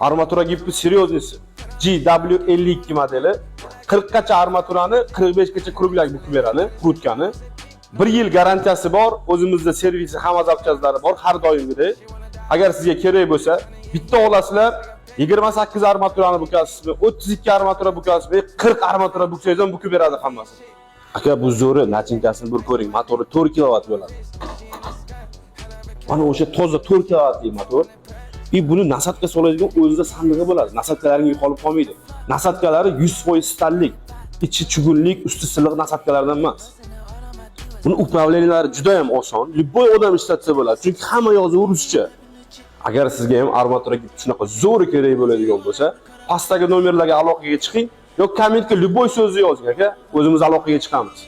Armatura гибкий серьезный si. GW52 modeli. 40 gacha armaturani 45 gacha кругляк bukib beradi, крутка ni. 1 yil garantiyasi bor, o'zimizda servisi, hamma запчасть lari bor har doimgidek. Agar sizga kerak bo'lsa, bitta olasizlar, 28 armaturani bukasizmi, 32 armatura bukasizmi, 40 armatura buksangiz ham bukib beradi hammasi. Aka, bu zo'ri, начинка sini bir ko'ring, motori 4 kilovat bo'ladi. Mana o'sha toza 4 kilovatli motor. И buni насадка soladigan o'zida sandig'i bo'ladi. Насадка laring yo'qolib qolmaydi. Насадка lari 100% stallik, ichi чугун lik, usti silliq насадка lardan emas. Buni управления lari juda ham oson. Любой odam ishlatsa bo'ladi. Chunki hamma yozuvi ruscha. Agar sizga ham armatura shunaqa zo'ri kerak bo'ladigan bo'lsa, pastdagi nomerlarga aloqaga chiqing yoki kommentga любой so'zni yozing, aka, o'zimiz aloqaga chiqamiz.